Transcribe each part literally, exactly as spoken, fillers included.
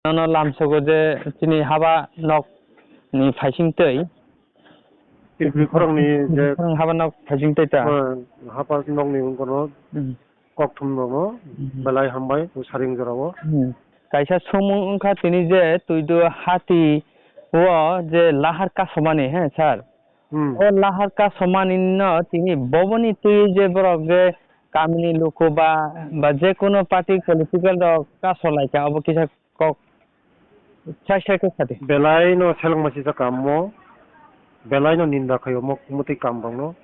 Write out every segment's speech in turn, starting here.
Nono lamsogo je chini haba nok ni phaising twi. Tipri khorokni je Khorang haba nok phaising twi ta. Haba nok ni wngkano Hmm. Kokthum rokno Hmm. belai hambai o saring jorao. Hmm. Kaisa sumung wngkha tini je Twidu hati o je lahar kasomani, he, sir. Hmm. O lahar kasomani no tini boboni twi je borok je kamini luku ba, ba je kono party political rok kasolaikha, obo kisa kok sai sai khe sadi. Belai no seleng masi sa kammo, belai no ninda khayo mo kumutwi kam bangno.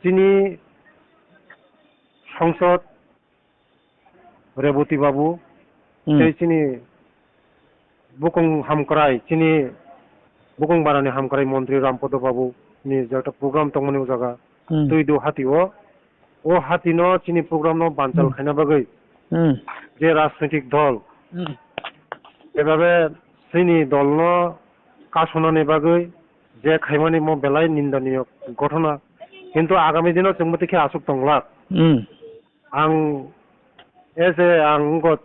Chini songsod Reboti Babu, Hmm. tei chini bukung hamkrai, chini bukung barani hamkrai montri Rampodo Babu ni jeta program tongmani o jaga, Hmm. Twidu hati o, o hati no chini program no banchal Hmm. khaina bagwi, Hmm. je rajnitik dol, Hmm. ebabe chini dol no kasonani bagwi je khaimani mo belai nindaniyo ghotona, kintu agami dino chwng bwtwi khe aswk tonglak. Hmm. Ang, as a, ang wngkha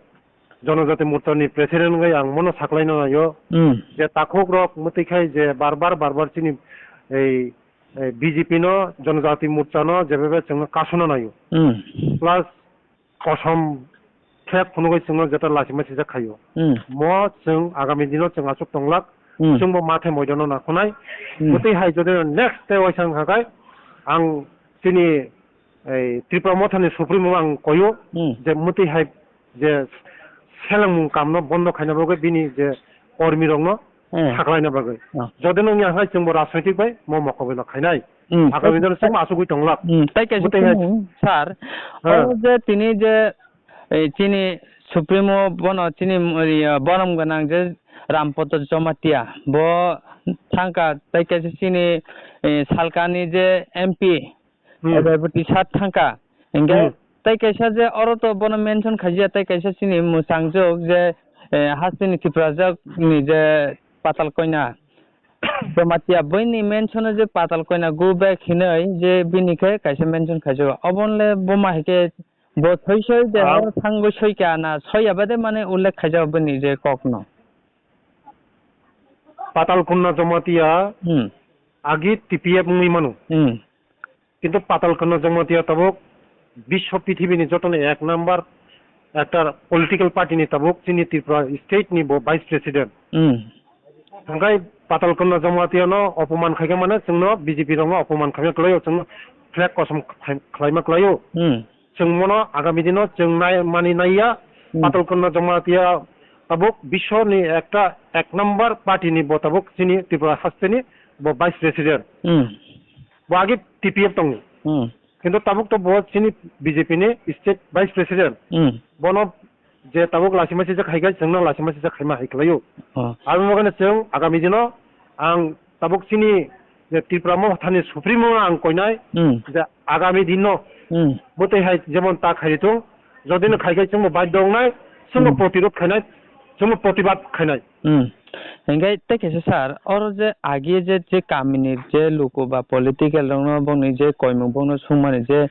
Jonojati Morcha ni president wngwi ang mono saklaina naio Hmm. je takhuk rok mwtwi khai je bar bar, bar bar chini ei, ei B J P no, Jonojati Morcha no jebabe chwngno kasuna naio. Hmm. Plus kosom khe phunugwi chwngno jeta lachima sijak khaio. Hmm. Mo chwng agami dino chwng aswk tonglak, Hmm. chwngbo mathe moidano nakhunai. Hmm. Mwtwi hai jodi next te waisa wngkha khai ang chini ei Tripura Mothani Supremo ang koyo Hmm. je mwtwi hai je selengmung kamno bondo khaina bagwi bini je kormi rokno Hmm. saklaina bagwi. Hmm. Jodi nung yang hai chwngbo rajnitik bai mo mokobwino khainai. Hmm. Agami dino chwngbo asugwi tonglak. Hmm. Tai kaisa Mwtwi hai sir, Huh. o je tini je, eh, chini Supremo bono chini, eh, borom gwnang je Rampodo Jomatia bo thangka tai kaisa chini, eh, salkani je M P Hmm. Ebe bo tisat thangka. Hingke Hmm. tei kaisa je oro to bono mention khaijak, tei kaisa chini mwchangjuk je, eh, hasteni Tiprajak ni je Patal Koina. Jamatia buini mention o je Patal Koina go back hinui je bini khe kaisa mention khaijago. Obonle buma hai khe bo soi soi de Ah. oro thangwi soi kha na soi ya bade mane ullekh khaijago bini je kok no. Patal Koina Jamatia Hmm. agi T P F wngwi mano. Hmm. Kintu Patal Koina Jamatia tabuk biswa pithibini jotono ek number ekta political party ni tabuk chini Tripura state ni bo vice president. Hmm. Hingkhai Patal Koina Jamatia no opoman khaikhe mane chwngno B J P rokno opoman khaima kwlaio, chwngno flag kosom khlai-, khlaima kwlaio. Hmm. Chwng mono agami dino chwng nai mani naiya Hmm. Patal Koina Jamatia tabuk biswa ni ekta ek number party ni bo tabuk chini Tripura haste ni bo vice president. Hmm. Bo agi T P F tongo. Hmm. Kintu tabuk to bo chini B J P ni state vice president. Hmm. Bono je tabuk lachima sijak hai khe chwngno lachima sijak khaima hai khlaio. Oh. Aboni bagwino chwng agami dino ang tabuk chini je Tripura Mothani Supremo ang koinai Hmm. je agami dino Hmm. bwtwi hai jemon ta khai thung, jodi no khai khe chwngno badhyo wngnai, chwngno Hmm. protirod khainai, chwngno protibad khainai. Hmm. Hingke tei kaisa sir, oro je agi je, je kamini je luku ba political rokno bongni je koimung bongno sungmani je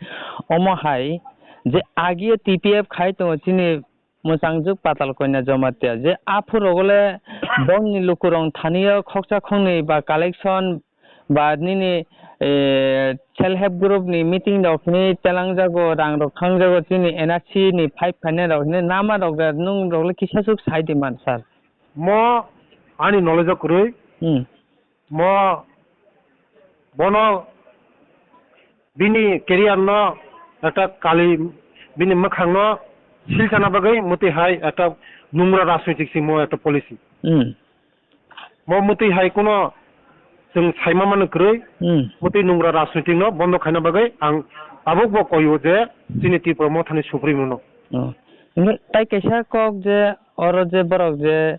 omo hai je agi T P F khai tongo chini mwchangjuk Patal Koina Jamatia je aphuru rogole bongni lukurok thani o khoksa khoknwi ba collection ba nini, eh, self help group ni meeting rok hinwi telangjago, rang rok thangjago, chini N R C ni five finance rok hinwi nama rok da, nwng rok le kisa swk sai di man sir. Mo ani knowledge o kwrwi, Hmm. mo bono bini career no ekta kali bini mwkhang no silchana bagwi mwtwi hai ekta nungra rajnitik simo ekta policy. Hmm. Mo mwtwi hai kuno chwng saima mano kwrwi, Hmm. mwtwi nungra rajnitik no bondo khaina bagwi ang tabuk bo koyo je chini Tripura Mothani Supremo no. Oh. Hingke tai kaisa kok je oro je borok je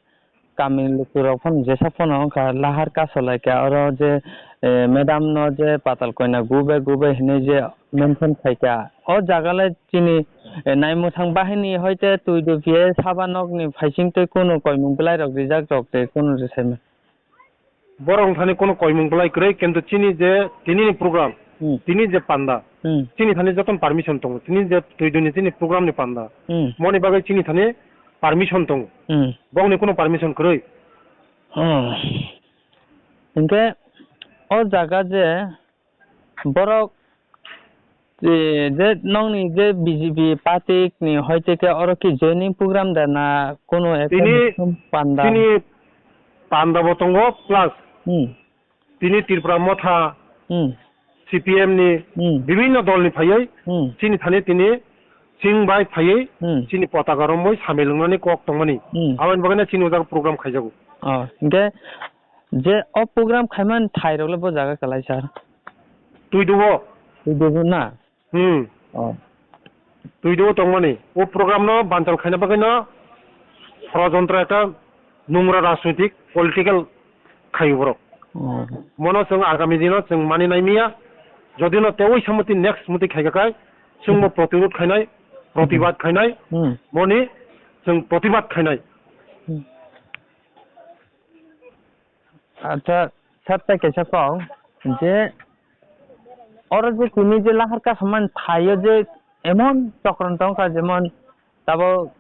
kamini lukurok phano jesa phano wngkha lahar kasolaikha oro je, eh, madam no je Patal Koina go back go back hinwi je mention khaikha. O jaga le chini, eh, naimwthang bahini hoite twi duphiya saba nokni phaising twi kunu koimung bwlairok rijak rok tei kunu rwsaima. Borok wngthani kunu koimung bwlai kwrwi, kintu chini je tinini program, Hmm. tini je panda, Hmm. chini thani jotono permission tongo, tini je twi duni chini program ni panda. Hmm. Moni bagwi chini thani permission tongo. Hmm. Bokni kuno permission kwrwi. Hmm. Hinkhe o jaga je borok, eh, je nongni je B J P party ni hoite khe oro ki joining program da na kuno ekta Tini, panda? Tini panda bo tongo plus Hmm. Tini Tripura Motha, Hmm. C P M ni Hmm. bibhinno dol ni phaiwi Hmm. chini thani tini chwng bai phaiwi Hmm. chini potaka romwi samil wngnani kok tongmani. Hmm. Aboni bagwino chini o jaga program khaijago. Oh, hinkhe je o program khaimani thai rok le bo jaga kwlai sir? Twidubo. Twidubo na? Hmm. Oh. Twidubo tongmani. O program no banchal khaina bagwi no sorojontro ekta nungra rajnitik political khaio borok. Oh. Mono chwng agami dino chwng mani nai miya. Jodi no tei oisa muti next muti khaika kai chwngbo Hmm. protirod khainai, protibad khainai, Hmm. moni chwng protibad khainai. Hmm. Acha, sir, tei kaisa kok je oro je tini je lahar kasamani thaio je emon chokron tongkha, jemon tabo,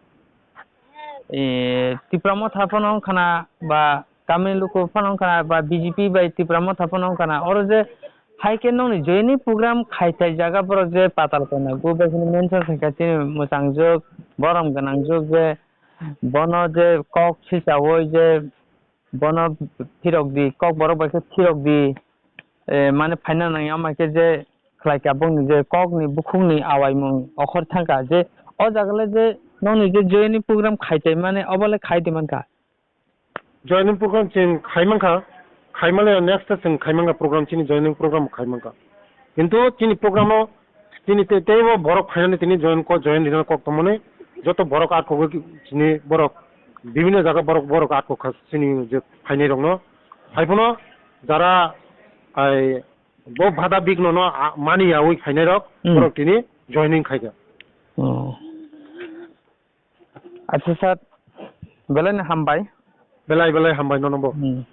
e, Tipra Motha phano wngkhana ba Kamini Luku phano wngkhana ba B J P bai Tipra Motha phano wngkhana. Oro je hai khe nongni joining program khai thai jaga borok je patal kona go bai kheno mention khaikha chini mwchang jwk, borom gwnang jwk je bono je kok sichaui je bono phirok di, kok borok bai khe phirok di, eh, mane phaina nangya, amai khe je khlai kha bongni je kokni bukhukni awaimung okhor thangkha, je o jaga le je nongni je joining program khai tai mane, obo le khai di mankha. Joining program chwng khai mankha, khai male next chwng khai mankha program, chini joining program khai mankha. Kintu chini program o Chini tei, teibo borok phainani tini join ko, join rinani kok tongmani joto borok akhogwi chini borok bibhinno jaga borok, borok akhokha chini je phainai rokno. Haiphano jara ai bo bhada bigno no a-, mani yaui phainai rok Hmm. borok tini joining khaikha. Oh. Acha sir, belai no hambai. Belai belai hambai nono bo. Hmm.